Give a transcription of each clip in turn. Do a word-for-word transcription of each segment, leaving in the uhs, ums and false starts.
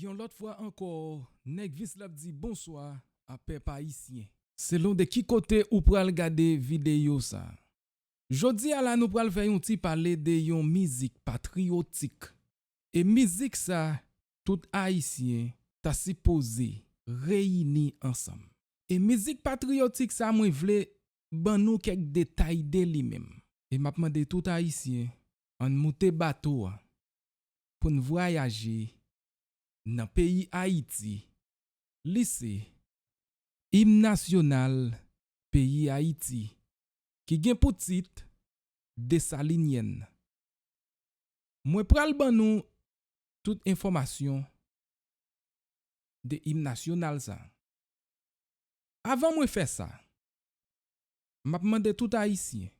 Yon lòt fwa ankò, Nèg Vis la ap di bonswa a pèp ayisyen. Selon de ki kote ou pral gade videyo sa. Jodi a la nou pral fè yon ti pale de yon mizik patriyotik. E mizik sa, tout ayisyen ta sipoze reyini ansanm. E mizik patriyotik sa mwen vle ban nou kèk detay de li menm. E m ap mande tout ayisyen, ann moute bato a pou n vwayaje nan peyi Ayiti. Li se Im nasyonal peyi Ayiti ki gen pou tit Desalinyèn. Mwen pral ban nou tout enfòmasyon de im nasyonal sa. Avan mwen fè sa, m ap mande tout ayisyen,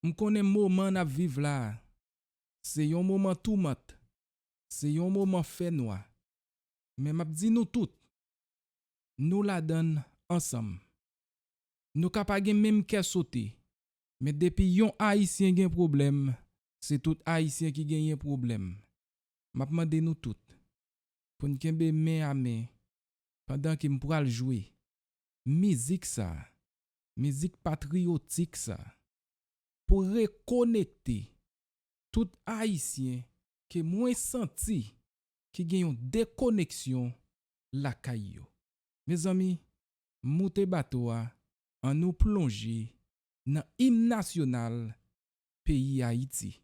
m konnen moman n ap viv la a, se yon moman toumant, se yon moman fènwa, men m ap di nou tout, nou ladann ansanm. Nou ka pa gen menm kè sote, men depi yon ayisyen gen pwoblèm, se tout ayisyen ki genyen pwoblèm. M ap mande nou tout pou n kenbe men a men pandan ke m pral jwe mizik sa, mizik patriyotik sa, pou rekonekte tout ayisyen ke mwen santi ki gen yon dekoneksyon lakay yo. Mezanmi, moute bato a, ann nou plonje nan im nasyonal peyi Ayiti.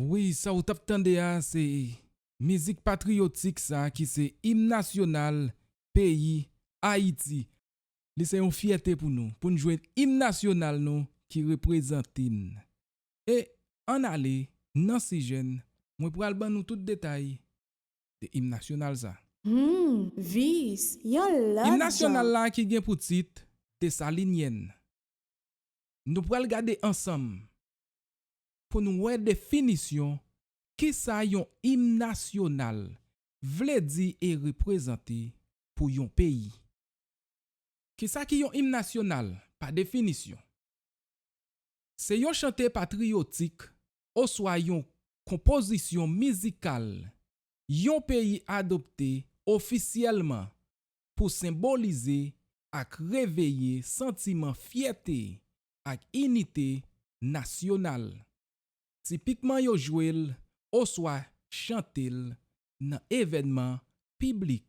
Wi, sa ou t ap tande a, se mizik patriyotik sa ki se im nasyonal peyi Ayiti. Li se yon fyète pou nou, pou n jwenn im nasyonal nou ki reprezante n. E ann ale nan sijè n, mwen pral ban nou tout detay de im nasyonal sa. Hmm, Vis, yon lòt Im nasyonal la ki gen pou tit Desalinyèn. Nou pral gade ansanm pou n wè definisyon kisa yon im nasyonal vle di e reprezante pou yon peyi. Kisa ki yon im nasyonal pa definisyon? Se yon chante patriyotik oswa yon konpozisyon mizikal yon peyi adopte ofisyèlman pou senbolize ak reveye santiman fyète ak inite nasyonal. Tipikman yo jwe l oswa chante l nan evènman piblik.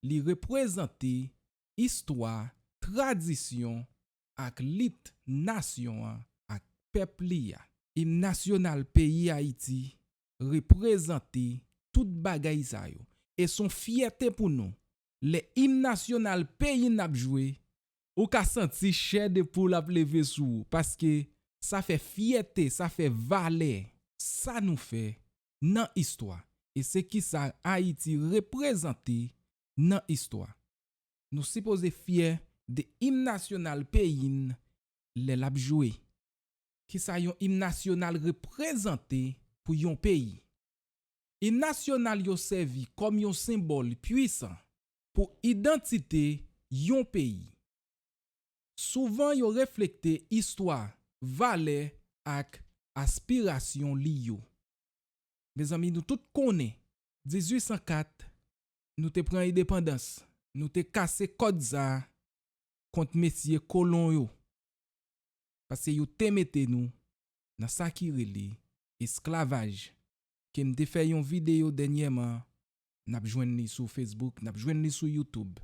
Li reprezante istwa, tradisyon ak lit nasyon an ak pèp li a. Im nasyonal peyi Ayiti reprezante tout bagay sa yo. E s on fyète pou nou. Lè im nasyonal peyi n ap jwe, ou ka santi chè de poul ap leve sou ou, paske sa fè fyète, sa fè valè sa nou fè nan istwa. E se kisa Ayiti reprezante nan istwa. Nou sipoze fyè de im nasyonal peyi n lè l ap jwe. Kisa yon im nasyonal reprezante pou yon peyi? Im nasyonal yo sèvi kòm yon senbòl pwisan pou idantite yon peyi. Souvan yo reflekte istwa, valè ak aspirasyon li yo. Mezanmi, nou tout konnen, dizuit san kat, nou te pran endepandans, nou te kase kòd sa a kont mesye kolon yo. Paske yo te mete nou nan sa ki rele esklavaj. Ke m te fè yon videyo dènyèman, n ap jwenn li sou Facebook, n ap jwenn li sou YouTube.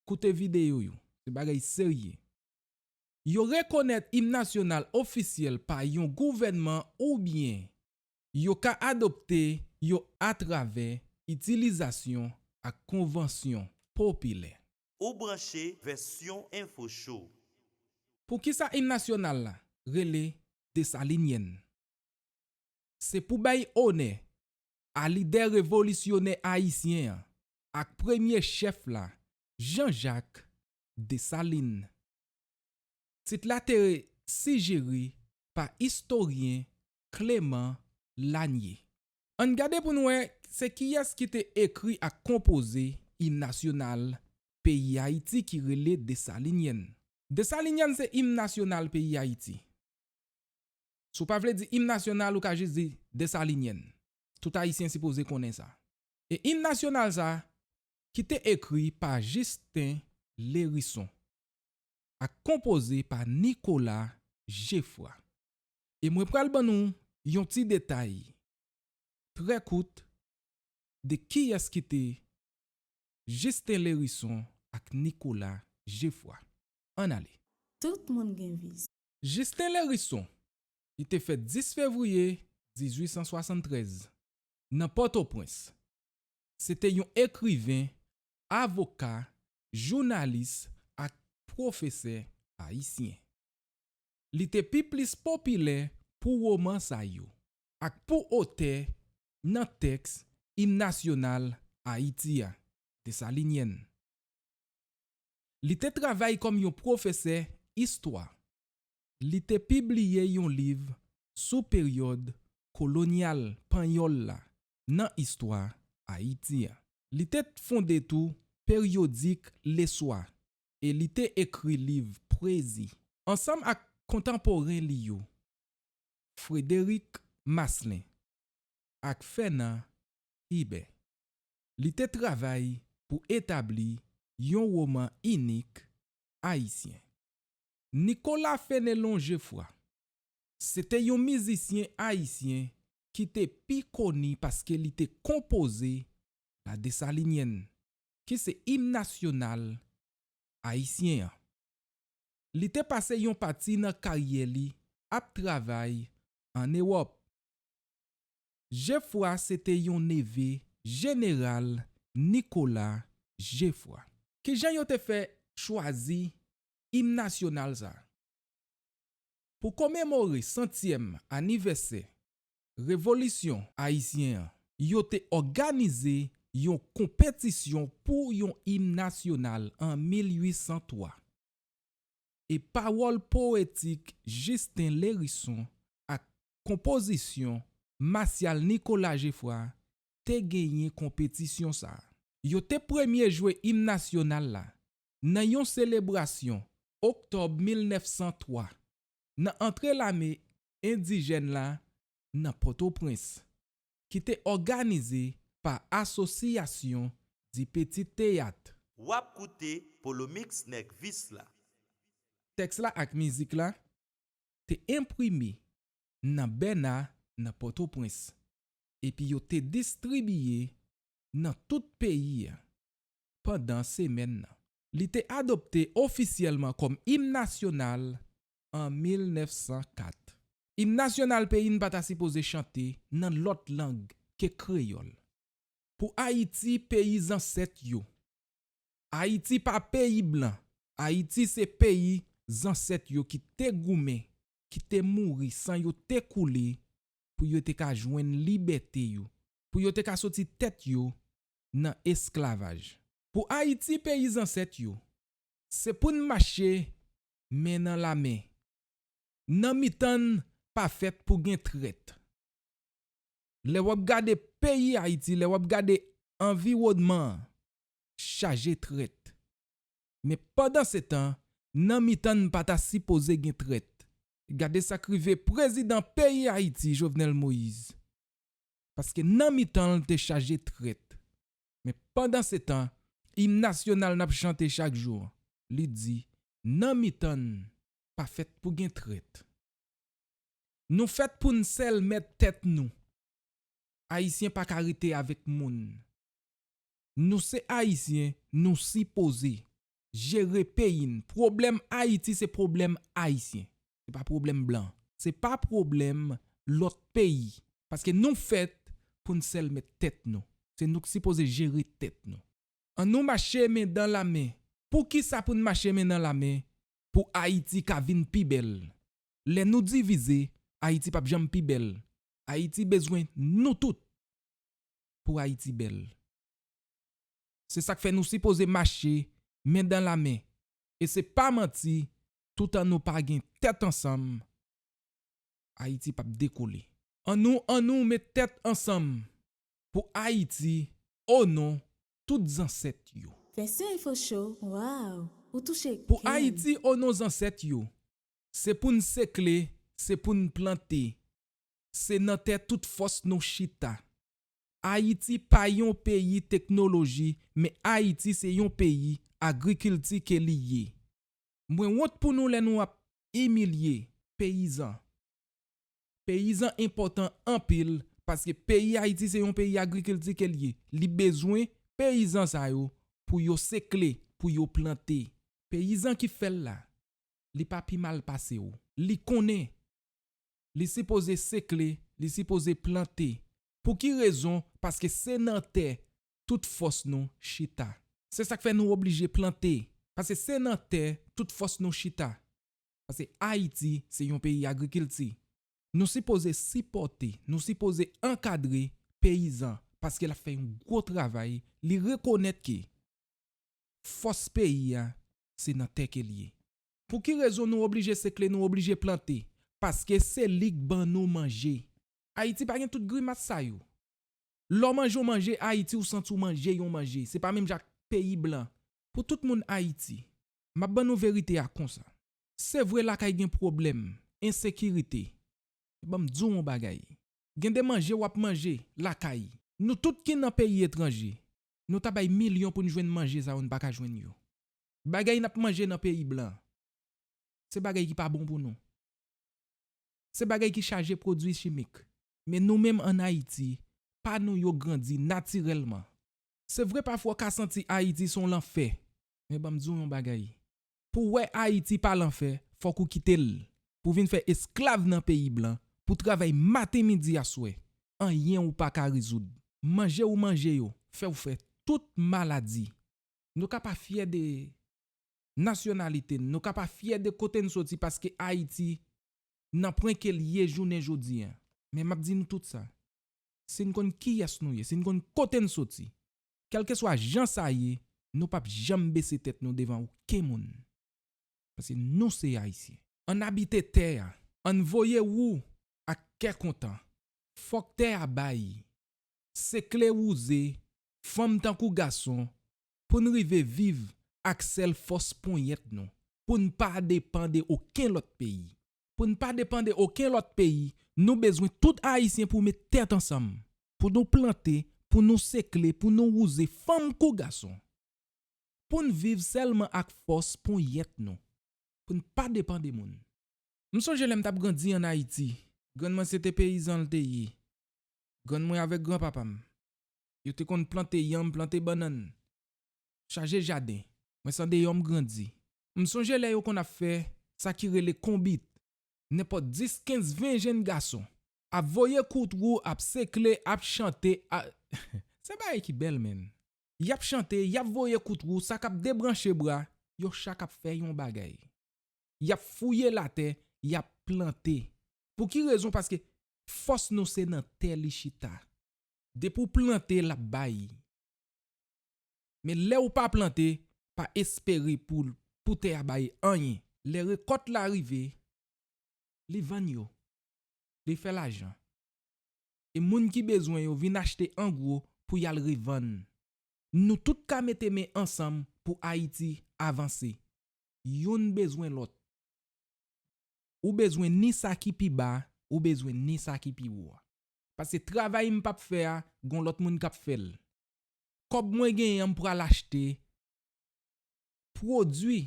Koute videyo yo, se bagay serye. Yo rekonèt im nasyonal ofisyèl pa yon gouvènman oubyen yo ka adopte yo atravè itilizasyon ak konvansyon popilè. Ou branche vèsyon Enfo Show. Poukisa im nasyonal la rele Desalinyèn. Se pou bay onè a lidè revolisyonè ayisyen an ak premye chèf la, Jean-Jacques Dessalines. Tit la te sijere pa istoryen Clément Lanier. Ann gade pou n wè se kiyès ki te ekri ak konpoze im nasyonal peyi Ayiti ki rele Desalinyèn. Desalinyèn se im nasyonal peyi Ayiti. Si w pa vle di im nasyonal, ou ka jis di Desalinyèn. Tout Ayisyen sipoze konnen sa. E im nasyonal sa, ki te ekri pa Justin Lherisson ak konpoze pa Nicolas Geffrard. E mwen pral ban nou yon ti detay trè kout de kiyès ki te Justin Lherisson ak Nicolas Geffrard. Ann ale. Tout moun gen vi. Justin Lherisson, li te fèt dis fevriye dizuit san swasanntrèz nan Pòtoprens. Se te yon ekriven, avoka, jounalis ak pwofesè ayisyen. Li te pi plis popilè pou woman sa yo ak pou otè nan tèks im nasyonal Ayiti a, Desalinyèn. Li te travay kòm yon pwofesè istwa. Li te pibliye yon liv sou peryòd kolonyal panyòl la nan istwa Ayiti a. Li te fonde tou peryodik Le Soir e li te ekri liv pwezi. Ansanm ak kontanporen li yo, Frederic Maslin ak Fernand Hibert, li te travay pou etabli yon woman inik ayisyen. Nicolas Fénelon Geffrard, se te yon mizisyen ayisyen ki te pi koni paske li te konpoze La Dessalinienne, ki se im nasyonal ayisyen an. Li te pase yon pati nan karyè li ap travay ann Ewòp. Geffrard se te yon neve Jeneral Nicolas Geffrard. Kijan yo te fè chwazi im nasyonal sa a? Pou komemore santyèm anivèsè Revolisyon Ayisyen an, yo te òganize yon konpetisyon pou yon im nasyonal an mil uit san twa. E pawòl powetik Justin Lherisson ak konpozisyon masyal Nicolas Geffrard te genyen konpetisyon sa a. Yo te premye jwe im nasyonal la nan yon selebrasyon oktòb mil nèf san twa nan antre lame endijèn la nan Pòtoprens, ki te òganize pa Association du Petit Théâtre. W ap koute Polomix Nèg Vis la. Tèks la ak mizik la te enprime nan Bèna nan Pòtoprens, epi yo te distribiye nan tout peyi a pandan semèn nan. Li te adopte ofisyèlman kòm im nasyonal an mil nèf san kat. Im nasyonal peyi n pa ta sipoze chante nan lòt lang ke kreyòl. Pou Ayiti peyi zansèt yo. Ayiti pa peyi blan. Ayiti se peyi zansèt yo ki te goumen, ki te mouri, san yo te koule, pou yo te ka jwenn libète yo, pou yo te ka soti tèt yo nan esklavaj. Pou Ayiti peyi zansèt yo, se pou n mache men nan lamen. Nan mitan n pa fèt pou gen trèt. Lè w ap gade peyi Ayiti, lè w ap gade anviwònman an, chaje trèt. Men pandansetan, nan mitan n pa ta sipoze gen trèt. Gade sa k rive prezidan peyi Ayiti, Jovenel Moïse. Paske nan mitan l te chaje trèt. Men pandansetan, im nasyonal n ap chante chak jou an, li di, nan mitan n pa fèt pou gen trèt. Nou fèt pou n sèl mèt tèt nou. Ayisyen pa ka rete avèk moun. Nou se Ayisyen, nou sipoze jere peyi n. Pwoblèm Ayiti se pwoblèm Ayisyen. Se pa pwoblèm blan. Se pa pwoblèm lòt peyi. Paske nou fèt pou n sèl mèt tèt nou. Se nou k sipoze jere tèt nou. Ann nou mache men dan lamen. Poukisa pou n mache men nan lamen? Pou Ayiti ka vin pi bèl. Lè nou divize, Ayiti p ap janm pi bèl. Ayiti bezwen nou tout pou Ayiti bèl. Se sa k fè nou sipoze mache men dan la men. E se pa manti, toutan nou pa gen tèt ansanm, Ayiti p ap dekole. Annou, annou met tèt ansanm pou Ayiti, o non tout zansèt yo. Fè se Info Show, waw, ou touche Pou kè m. Ayiti, o non zansèt yo, se pou n sekle, se pou n plante. Se nan tè tout fòs nou chita. Ayiti pa yon peyi teknoloji, men Ayiti se yon peyi agrikilti ke li ye. Mwen wont pou nou lè nou ap imilye peyizan. Peyizan enpòtan anpil, paske peyi Ayiti se yon peyi agrikilti ke li ye. Li bezwen peyizan sa yo pou yo sekle, pou yo plante. Peyizan ki fè l la, li pa pi mal pase w. Li konnen. Li sipoze sekle, li sipoze plante. Pou ki rezon? Paske se nan tè tout fòs nou chita. Se sa k fè nou oblije plante. Paske se nan tè tout fòs nou chita. Paske Ayiti se yon peyi agrikilti. Nou sipoze sipòte, nou sipoze ankadre peyizan, paske l ap fè yon gwo travay, li rekonèt ke fòs peyi a, se nan tè ke l ye. Pou ki rezon nou oblije sekle, nou oblije plante? Paske se li k ban nou manje. Ayiti pa gen tout grimas sa yo. Lè w manje yon manje Ayiti, ou santi w manje yon manje. Se pa menm jan ak peyi blan. Pou tout moun Ayiti, m ap ban nou verite a konsa. Se vre lakay gen pwoblèm, ensekirite. Ban m di w yon bagay. Gen de manje w ap manje lakay. Nou tout ki nan peyi etranje, nou ta bay milyon pou n jwenn manje sa yo, n pa ka jwenn yo. Bagay n ap manje nan peyi blan, se bagay ki pa bon pou nou. Se bagay ki chaje pwodui chimik. Men nou menm ann Ayiti, pa nou yo grandi natirèlman. Se vre pafwa w ka santi Ayiti se yon lanfè, men ban m di w yon bagay. Pou w wè Ayiti pa lanfè, fòk ou kite l. Pou w vin fè esklav nan peyi blan, pou w travay maten, midi, aswè. Anyen ou pa ka rezoud. Manje ou manje yo, fè w fè tout maladi. Nou ka pa fyè de nasyonalite n, nou ka pa fyè de kote n soti paske Ayiti nan pwen ke l ye jounen jodi a. Men m ap di nou tout sa. Si n konn kiyès nou ye, si n konn kote n soti, kèlkeswa jan sa ye, nou p ap janm bese tèt nou devan okenn moun. Paske nou se Ayisyen. Ann abite tè a, ann voye wou ak kè kontan. Fòk tè a bay. Sekle wouze, fanm tankou gason, pou n rive viv ak sèl fòs ponyèt nou, pou n pa depann de okenn lòt peyi. Pou n pa depann de okenn lòt peyi, nou bezwen tout Ayisyen pou met tèt ansanm, pou nou plante, pou nou sekle, pou nou wouze, fanm kou gason. Pou n viv sèlman ak fòs ponyèt nou, pou n pa depann de moun. M sonje lè m t ap grandi ann Ayiti, grann mwen se te peyizan l te ye. Grann mwen avèk granpapa m, yo te konn plante yanm, plante bannann, chaje jaden. Mwen se andeyò m grandi. M sonje lè yo konn ap fè sa ki rele konbit. Nenpòt dis, kenz, ven jenn gason ap voye kout wou, ap sekle, ap chante, a... se bagay ki bèl, menn. Y ap chante, y ap voye kout wou, sa k ap debranche bra, yo chak ap fè yon bagay. Y ap fouye latè, y ap plante. Pou ki rezon? Paske fòs nou se nan tè li chita. Depi w plante, l ap bay. Men lè w pa plante, pa espere pou, pou tè a bay anyen. Lè rekòt la rive, li vann yo. Li fè lajan. E moun ki bezwen yo vin achte an gwo pou y al revann. Nou tout ka mete men ansanm pou Ayiti avanse. Youn bezwen lòt. Ou bezwen ni sa ki pi ba, ou bezwen ni sa ki pi wo a. Paske travay m p ap fè a, gon lòt moun k ap fè l. Kòb mwen genyen an, m pral achte pwodui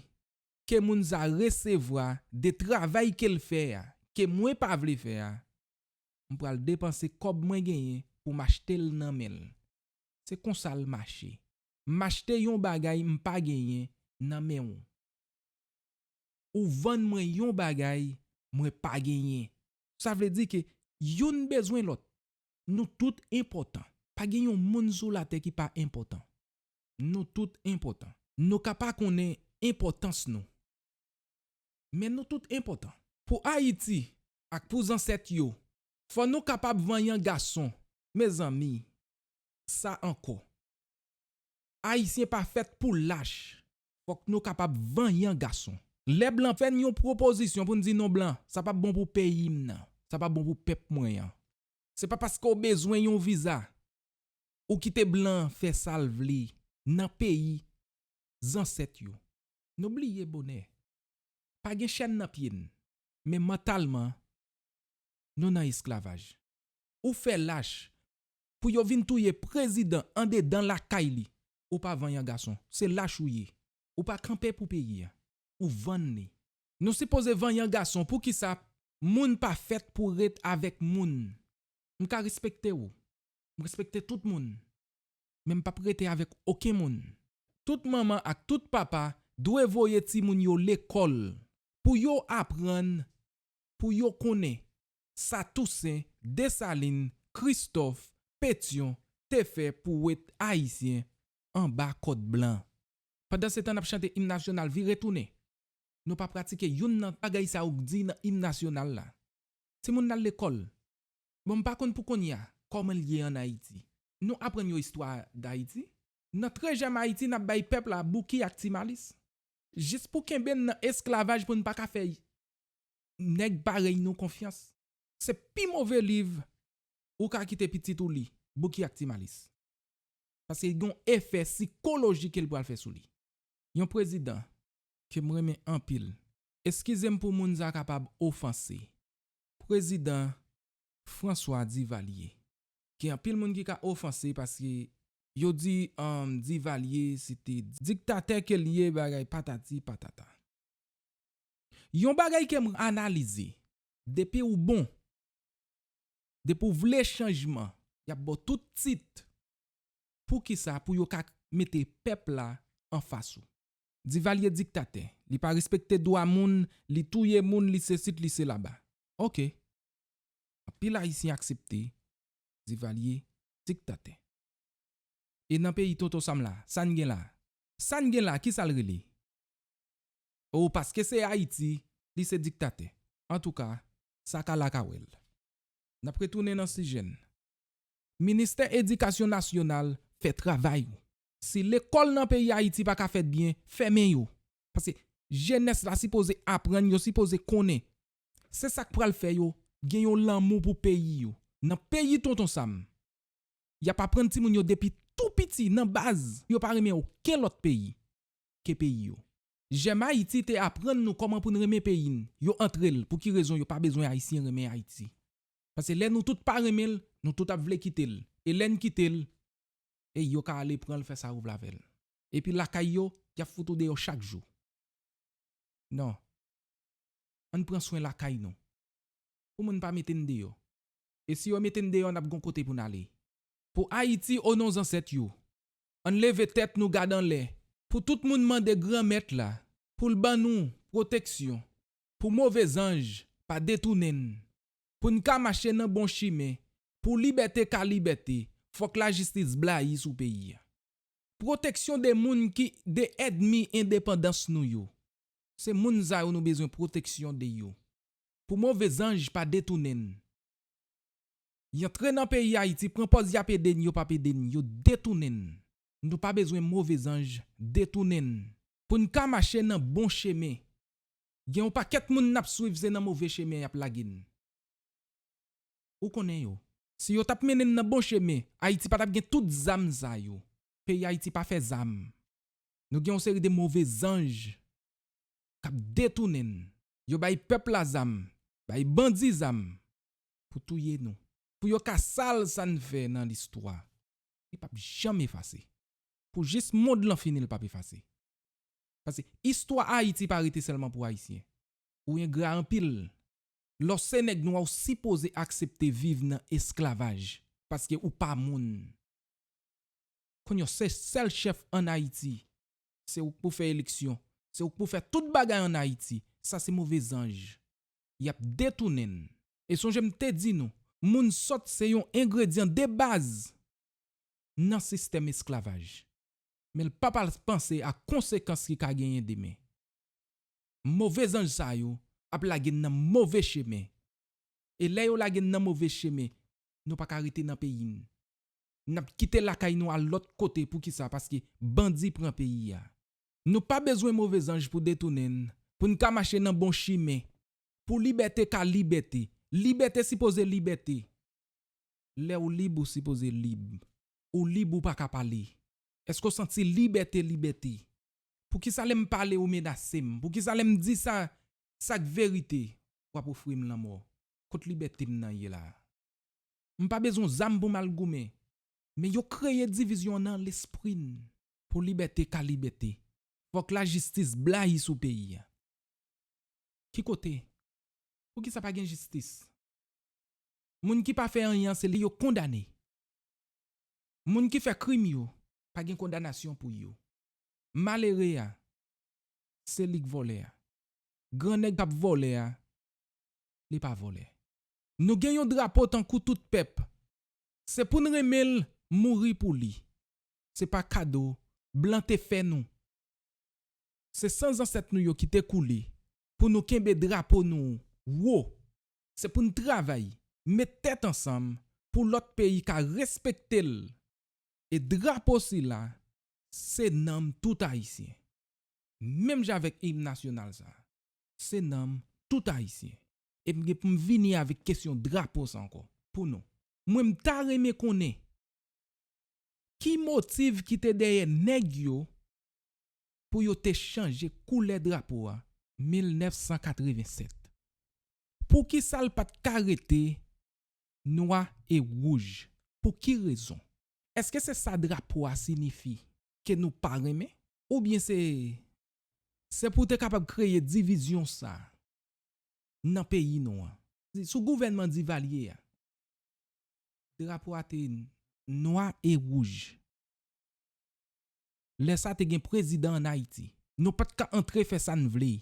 ke moun sa resevwa de travay ke l fè a, ke mwen pa vle fè a, m pral depanse kòb mwen genyen pou m achte l nan men l. Se konsa l mache. M achte yon bagay m pa genyen nan men w. Ou vann mwen yon bagay mwen pa genyen. Sa vle di ke youn bezwen lòt. Nou tout enpòtan. Pa gen yon moun sou latè ki pa enpòtan. Nou tout enpòtan. Nou ka pa konnen enpòtans nou. Men nou tout enpòtan. Pou Ayiti ak pou zansèt yo, fò nou kapab vanyan gason. Mezanmi, sa ankò. Ayisyen pa fèt pou lach. Fòk nou kapab vanyan gason. Lè blan fè n yon pwopozisyon pou n di non blan, sa p ap bon pou peyi m nan. Sa p ap bon pou pèp mwen an. Se pa paske w bezwen yon viza, ou kite blan an fè sa l vle nan peyi zansèt yo. Nou bliye bonè. Pa gen chèn nan pye n, men mantalman, nou nan esklavaj. Ou fè lach pou yo vin touye prezidan andedan lakay li. Ou pa vanyan gason. Se lach ou ye. Ou pa kanpe pou peyi a. Ou vann li. Nou sipoze vanyan gason. Poukisa? Moun pa fèt pou ret avèk moun. M ka respekte w. M respekte tout moun. Men m p ap rete avèk okenn moun. Tout manman ak tout papa dwe voye timoun yo lekòl pou yo aprann, pou yo konnen sa Tousen, Desalin, Kristòf, Petyon te fè pou wet Ayisyen anba kòd blan. Pandansetan n ap chante im nasyonal, vire tounen. Nou pa pratike youn nan bagay sa yo k di nan im nasyonal la. Timoun n al lekòl. Bon, m pa konn pou kounye a, kòman l ye ann Ayiti. Nou aprann yo istwa Dayiti. Nan trezèm Ayiti, n ap bay pèp la Bouki ak Ti Malis. Jis pou kenbe n nan esklavaj pou n pa ka fè nèg parèy nou konfyans. Se pi move liv ou ka kite pitit ou li, Bouki ak Ti Malis. Paske gen yon efè sikolojik ke l pral fè sou li. Yon prezidan ke m renmen anpil. Eskize m pou moun sa kapab ofanse. Prezidan François Duvalier. Gen anpil moun ki ka ofanse paske yo di, um, Duvalier se te diktatè ke l ye, bagay patati patata. Yon bagay ke m analize, depi ou bon, depi ou vle chanjman, y ap ba w tout tit. Poukisa? Pou yo ka mete pèp la anfas ou. Duvalier diktatè, li pa respekte dwa moun, li touye moun, li sesit, li selaba. Oke. Anpil Ayisyen aksepte Duvalier diktatè. E nan peyi Tonton Sam la, sa n gen la? Sa n gen la, kisa l rele? O, paske se Ayiti, li se diktatè. Antouka, sa ka la ka wè l. N ap retounen nan sijè n. Ministè Edikasyon Nasyonal, fè travay ou. Si lekòl nan peyi Ayiti pa ka fèt byen, fèmen yo. Paske jenès la sipoze aprann, yo sipoze konnen. Se sa k pral fè yo gen yon lanmou pou peyi yo. Nan peyi Tonton Sam, y ap aprann timoun yo depi tou piti, nan baz, yo pa renmen okenn lòt peyi ke peyi yo. Jèm Ayiti te aprann nou kòman pou n renmen peyi n. Yo antre l. Pou ki rezon yo pa bezwen Ayisyen renmen Ayiti? Paske lè nou tout pa renmen l, nou tout ap vle kite l. E lè n kite l, e yo ka ale pran l, fè sa yo vle avè l. Epi lakay yo, y ap fout ou deyò chak jou. Non. Ann pran swen lakay nou. Pou moun pa mete n deyò. E si yo mete n deyò, n ap gon kote pou n ale. Pou Ayiti, o non zansèt yo, ann leve tèt nou gad anlè. Pou tout moun mande Granmèt la pou l ban nou pwoteksyon. Pou move zanj pa detounen n. Pou n ka mache nan bon chimen. Pou libète ka libète, fòk lajistis blayi sou peyi a. Pwoteksyon de moun ki, de ènmi endepandans nou yo. Se moun sa yo nou bezwen pwoteksyon de yo. Pou move zanj pa detounen n. Y antre nan peyi Ayiti, pran pòz y ap ede n, yo p ap ede n, yo detounen n. Nou pa bezwen move zanj detounen n. Pou n ka mache nan bon chemen. Gen yon pakèt moun n ap swiv, se nan move chemen y ap lage n. Ou konnen yo. Si yo t ap mennen n nan bon chemen, Ayiti pa t ap gen tout zam sa yo. Peyi Ayiti pa fè zam. Nou gen yon seri de move zanj k ap detounen n. Yo bay pèp la zam, bay bandi zam pou touye nou. Pou yo ka sal sa n fè nan listwa. Li p ap janm efase. Pou jis mond lan fini, li p ap efase. Paske istwa Ayiti pa rete sèlman pou Ayisyen. Ou engra anpil. Lè w se nèg nwa, ou sipoze aksepte viv nan esklavaj. Paske ou pa moun. Kounye a, se sèl chèf ann Ayiti. Se ou k pou fè eleksyon. Se ou k pou fè tout bagay ann Ayiti. Sa se move zanj. Y ap detounen n. E sonje m te di nou, moun sòt se yon engredyan de baz nan sistèm esklavaj. Men l pa pral panse a konsekans ki ka genyen demen. Move zanj sa yo, ap lage n nan move chemen. E lè yo lage n nan move chemen, nou pa ka rete nan peyi n. N ap kite lakay nou al lòt kote. Poukisa? Paske bandi pran peyi a. Nou pa bezwen move zanj pou detounen n, pou n ka mache nan bon chimen, pou libète ka libète. Libète sipoze libète. Lè w lib, ou sipoze lib. Ou lib, ou pa ka pale. Èske w santi libète, libète? Poukisa lè m pale, ou menase m? Poukisa lè m di sa, sa k verite, w ap ofri m lanmò? Kot libète m nan ye la a? M pa bezwen zam pou m al goumen. Men yo kreye divizyon nan lespri n pou libète ka libète. Fòk lajistis blayi sou peyi a. Ki kote? Poukisa pa gen jistis? Moun ki pa fè anyen an, se li yo kondane. Moun ki fè krim yo, pa gen kondanasyon pou yo. Malere a, se li k vòlè a. Gran nèg k ap vòlè a, li pa vòlè. Nou gen yon drapo tankou tout pèp. Se pou n renmen l, mouri pou li. Se pa kado blan te fè nou. Se san zansèt nou yo ki te koule pou nou kenbe drapo nou wo. Se pou n travay, met tèt ansanm pou lòt peyi ka respekte l. E drapo sila, se nanm tout Ayisyen. Menm jan avèk im nasyonal sa, se nanm tout Ayisyen. E m gen pou m vini avèk kesyon drapo sa ankò pou nou. Mwen, m ta renmen konnen ki motiv ki te dèyè nèg yo pou yo te chanje koulè drapo a mil nèf san katreven sèt. Poukisa l pa t ka rete nwa e wouj? Pou ki rezon? Èske se sa drapo a siyifi ke nou pa renmen? Oubyen se, se pou te kapab kreye divizyon sa nan peyi nou an? Sou gouvènman Divalye a, drapo a te nwa e wouj. Lè sa te gen prezidan ann Ayiti. Nou pa t ka antre fè sa n vle.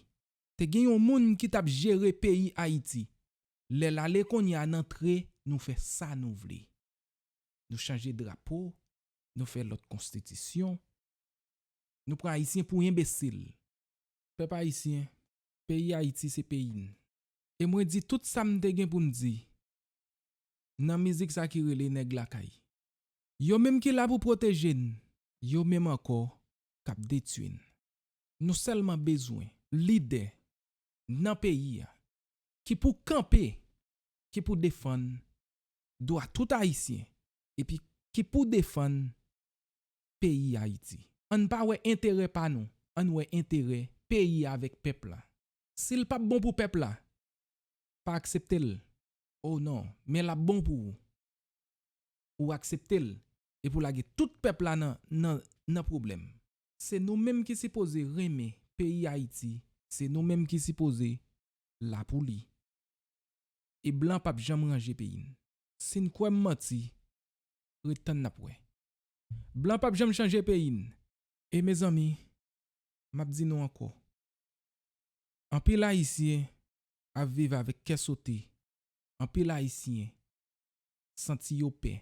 Te gen yon moun ki t ap jere peyi Ayiti. Lè l ale kounye a n antre, nou fè sa nou vle. Nou chanje drapo, nou fè lòt konstitisyon. Nou pran Ayisyen pou enbesil. Pèp ayisyen, peyi Ayiti se peyi n. E mwen di tout sa m te gen pou m di nan mizik sa ki rele Nèg Lakay. Yo menm ki la pou pwoteje n, yo menm ankò k ap detwi n. Nou sèlman bezwen lidè nan peyi a ki pou kanpe, ki pou defann dwa tout Ayisyen, epi ki pou defann peyi Ayiti. Ann pa wè enterè pa nou, ann wè enterè peyi a avèk pèp la. Si l p ap bon pou pèp la, pa aksepte l. O non, men l ap bon pou ou. Ou aksepte l, epi w lage tout pèp la nan, nan, nan pwoblèm. Se nou menm ki sipoze renmen peyi Ayiti, se nou menm ki sipoze la pou li. E blan p ap janm ranje peyi n. Si n kwè m manti, ret tann n ap wè. Blan p ap janm chanje peyi n. E mezanmi, m ap di nou ankò, anpil Ayisyen ap viv avèk kè sote. Anpil Ayisyen santi yo pè.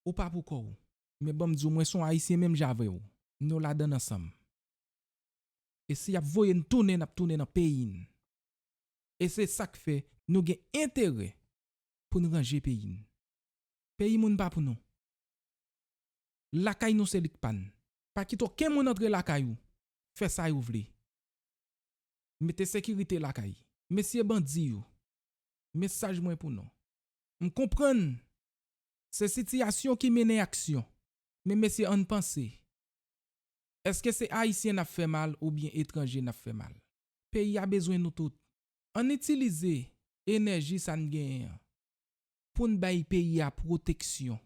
Ou pa pou kò w. Men ban m di w, mwen se yon Ayisyen menm jan avè w. Nou ladann ansanm. E si y ap voye n tounen, n ap tounen nan peyi n. E se sa k fè nou gen enterè pou n ranje peyi n. Peyi moun pa pou nou. Lakay nou se li k pa n. Pa kite okenn moun antre lakay ou. Fè sa yo vle. Mete sekirite lakay. Mesye bandi yo, mesaj mwen pou nou. M konprann se sitiyasyon ki mennen aksyon. Men mesye, ann panse. Èske se Ayisyen n ap fè mal oubyen etranje n ap fè mal? Peyi a bezwen nou tout. Ann itilize enèji sa n genyen an pou n bay peyi a pwoteksyon,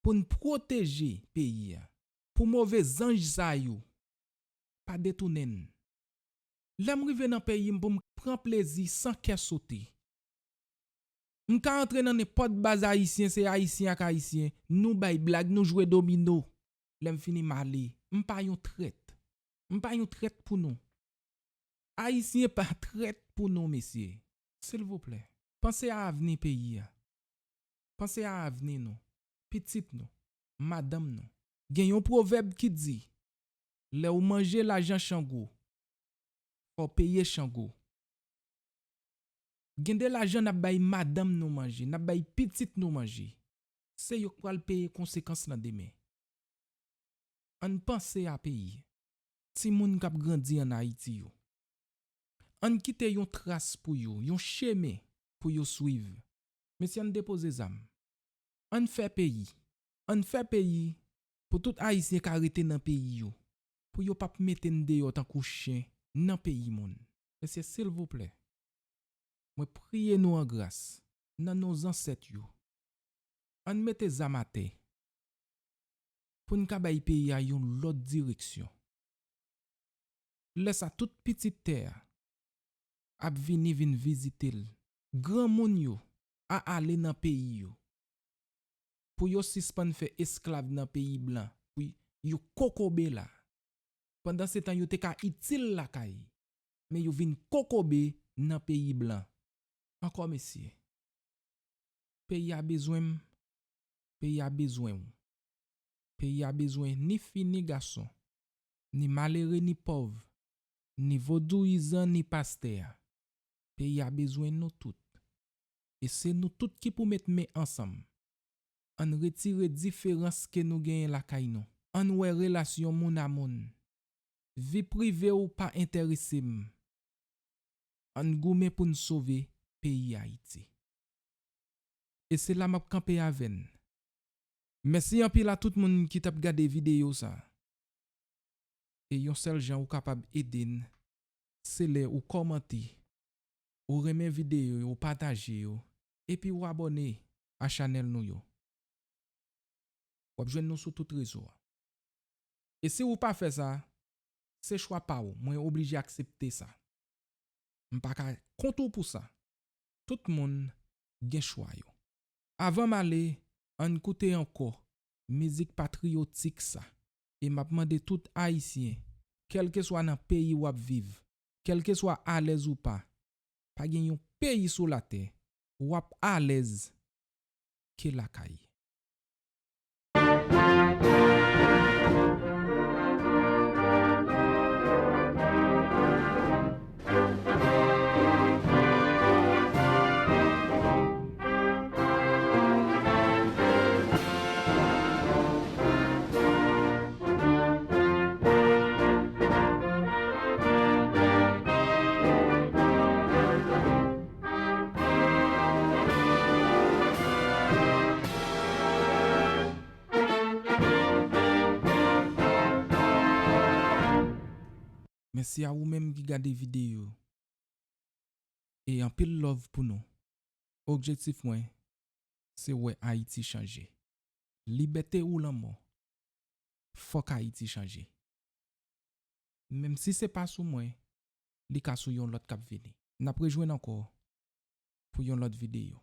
pou n pwoteje peyi a, pou move zanj sa yo pa detounen n. Lè m rive nan peyi m pou m pran plezi san kè sote. M ka antre nan nenpòt baz ayisyen, se ayisyen ak ayisyen, nou bay blag, nou jwe domino. Lè m fini, m ale. M pa yon trèt. M pa yon trèt pou nou. Ayisyen pa trèt pou nou, mesye. Silvouplè, panse a avni peyi a. Panse a avni nou, pitit nou, madanm nou. Gen yon pwovèb ki di, lè w manje lajan Chango, fò w peye Chango. Gen de lajan n ap bay madanm nou manje, n ap bay pitit nou manje. Se yo k pral peye konsekans lan demen. Ann panse a peyi, timoun k ap grandi ann Ayiti yo. Ann kite yon tras pou yo, yon chemen pou yo swiv. Mesye, ann depoze zam. Ann fè peyi. Ann fè peyi pou tout Ayisyen ka rete nan peyi yo. Pou yo p ap mete n deyò tankou chen nan peyi moun. Mesye, silvouplè, mwen priye nou an gras, nan non zansèt yo. Ann mete zam atè pou n ka bay peyi a yon lòt direksyon. Lè sa, tout pitit tè a ap vini vin vizite l. Granmoun yo a ale nan peyi yo pou yo sispann fè esklav nan peyi blan, pou yo kokobe la. Pandansetan, yo te ka itil lakay, men yo vin kokobe nan peyi blan. Ankò mesye, peyi a bezwen m, peyi a bezwen w. Peyi a bezwen ni fi ni gason, ni malere ni pòv, ni vodouyizan ni pastè a. Peyi a bezwen nou tout. E se nou tout ki pou met men ansanm. Ann retire diferans ke nou genyen lakay nou. Ann wè relasyon moun a moun. Vi prive w pa enterese m. Ann goumen pou n sove peyi Ayiti. E se la m ap kanpe avè n. Mèsi anpil a tout moun ki t ap gade videyo sa. E yon sèl jan ou kapab ede n, se lè ou kòmante, ou renmen videyo yo, ou pataje yo, epi ou abòne a chanèl nou yo. W ap jwenn nou sou tout rezo a. E si ou pa fè sa, se chwa pa w, mwen oblije aksepte sa. M pa ka kont ou pou sa. Tout moun gen chwa yo. Avan m ale, ann koute ankò mizik patriyotik sa. E m ap mande tout Ayisyen, kèlkeswa nan peyi w ap viv, kèlkeswa alèz ou pa, pa gen yon peyi sou latè w ap alèz ke lakay. Mèsi a ou menm ki gade videyo. E anpil love pou nou. Objektif mwen, se wè Ayiti chanje. Libète ou lanmò. Fòk Ayiti chanje. Menm si se pa sou mwen, li ka sou yon lòt k ap vini. N ap rejwenn ankò pou yon lòt videyo.